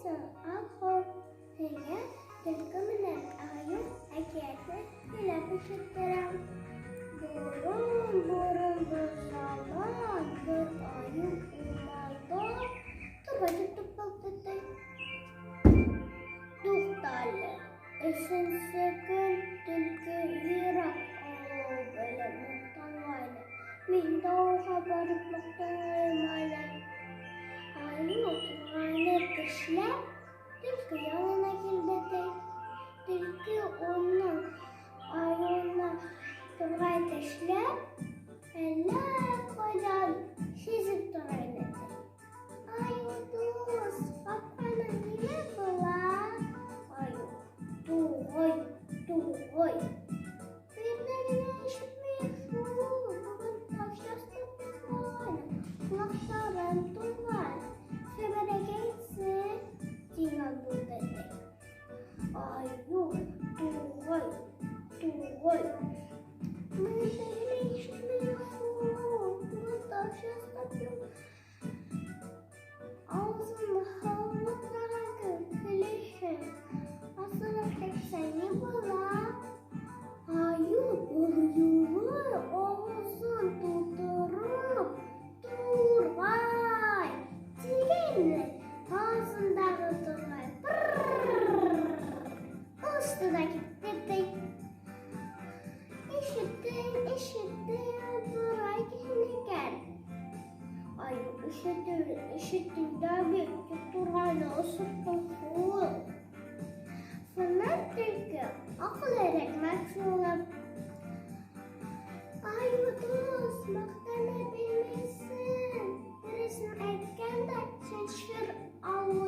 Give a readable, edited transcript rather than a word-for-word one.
Исәнме-һау, Ах-һау. Һеҙгә Төлкө менән Айыу әкиәтен һөйләп ишеттерәм. Борон-борон бер заман бер айыу урманда тургай тотоп алды, ти. Туҡтале, өсөнсө көн төлкө йөрәк ауырыуы белән маҡтанғайны. Мин дә уға барып маҡтанайым әле. Айыу турғайны тешләп, төлкө янына килде, ти. Төлкө уның айыуына турғай тешләп, әллә ҡайҙан һиҙеп тора ине, ти. Айыу дуҫ, ҡапҡаны нимә була? Айыу, туғай, туғай. Бер генә ишетмәй шул, бөгөн таш яҫтыҡ йоҡлағайным, ҡолаҡтарым тулған. Хәбәргә әйтсе, тигән булды, ти. Айыу, туғай, туғай. Бер генә ишетмәй шул, бөгөн таш яҫтыҡ йоҡлағайным. Ауыҙын һыуытырға килешә. Асыраҡ китһә ни була? Айыу был юлы ауыҙын тултырып, турғай тигәйне, ауыҙындағы турғай осто да китте, ти. Ишеттем, ишеттем, турғай килгән икән. Айыу ишеттем, ишеттем дә бит, тик турғайҙы осорттоң шул. Шунан төлкө аҡыл өйрәтмәксе булып: Айыу дуҫ, маҡтана белмәйһең. Дөрөҫөн әйткәндә, һин шыр ауыҙ.